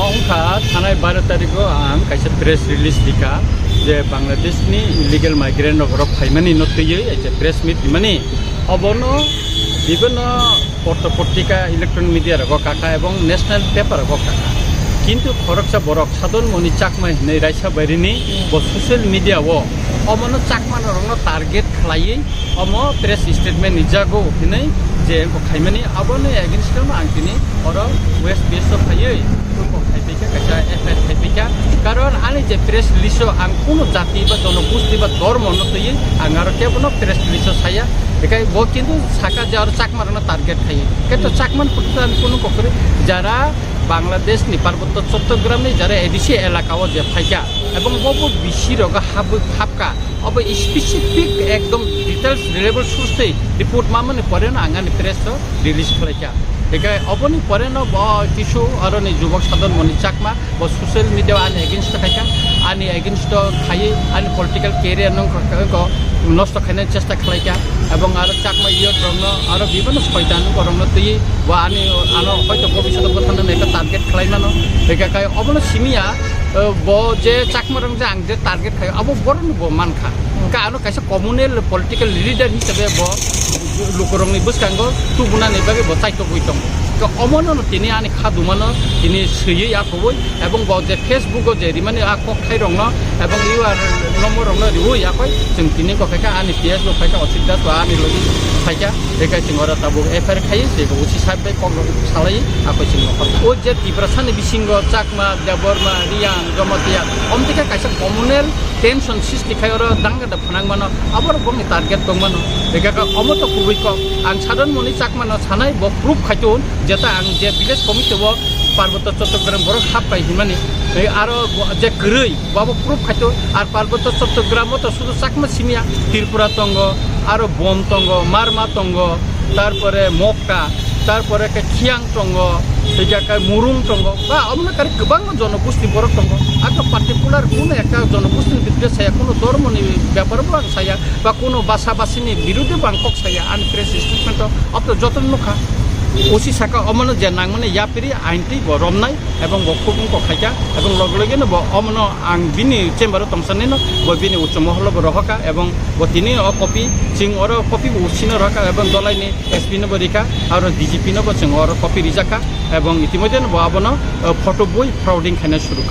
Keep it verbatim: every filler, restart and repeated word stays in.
Wngkha thanai baro tarikh o ang kaisa press release rikha je Bangladesh ni illegal migrant rok oro phaimani no twiwi kaisa press meet rimani. Obono bibinno porto portika, electronic media rogo kaka ebong national paper rogo kaka. Kintu khoroksa borok Sadon Moni Chakma hinwi raisa bairini bo social media o omono Chakma rokno target khlaiwi omo press statement ni jago hinwi je bo khaimani, aboni against o ang tini oro West B S o phaiwi bo khaipaikha, kaisa F I R khaipaikha. Karon ani je press release o ang kuno jati ba jonogosti ba dhormo no twiwi ang aro kebono press release o saya. Bekai bo kintu saka je aro Chakma rokno target khai. Kintu Chakma ni phutu ani kuno kokore jara Bangladesh ni Parbotto Chottogram ni jara A D C elaka o je phaikha ebong bo bo bisi rogo hab-, habkha. Obo specific ekdom details reliable source tei report mamani pore no ang ani press o release khlaikha. Hikai oboni pore no bo kisu aroni jubok Sadon Moni Chakma bo social media o ani against o khaikha, ani against o khaiwi ani political career no ko nosto khaina chesta khlaikha, ebong aro Chakma youth rokno aro bibinno soitan rokno twiwi bo ani ano hoito bobishoto bwthana ekta target khlai mano. Hikai obono simiya, eh, bo je Chakma rok je ang je target khaio abo borokno bo mankha. Ka ano kaisa communal political leader hisabe bo lukurokni bwskango tubunani bagwi bo chaitogwi tongo. Ka omono no tini ani khadumano tini swiwi akhobwi ebong bo je Facebook o je rimani a kokthai rokno ebong U R number rokno riwi akhoi chwng tini kok khaikha ani P S bo phaikha Ochik Das bo ani logi phaikha. Bekai chwng oro tabuk F I R khai je bo usi side bai kok rok salai akhoi chwng nokhor. O je Tiprasani bisingo Chakma, Debbarma, Riyang, Jamatia omtike kaisa communal tension sisti khai oro dangada phanang mano, abo rok bongni target tong mano. Ega ka omo to kubui kok. Ang Sadon Moni Chakma no sanai bo proof khaitun, jeta ang je village committee o Parbotto Chottogram borok hap pai hinmani. Ei aro bo-, je kwrwi bo abo proof khaitun. Ar Parbotto Chottogram o to sudu Chakma simiya, Tripura tongo, aro Bom tongo, Marma tongo, tarpore Mokka, tarpore ke Khiang tongo, higa ke Murung tongo, ba omo kari kwbangma jonogosti borok tongo. Ako particular kuno ekta jonogosti ni bitire saya kuno dhormo ni bepar bo ang saya, ba kuno basa basi ni birude bo ang kok saya, ani press statement o, obo to joto nukha. Usi saka omono je nangmani yapiri ain twi bo romnai, ebong bo khub wngkok khaikha, ebong loge loge no bo omono ang bini chamber o tongsanai no, bo bini uchu moholo bo rohorkha, ebong bo tini o copy, chwng oro copy bo usino rohorkha, ebong dolai ni S P no bo rikha, aro D G P no bo chwng oro copy rijakha, ebong itimodhye no bo abono, eh, photo bui frauding khaina suru.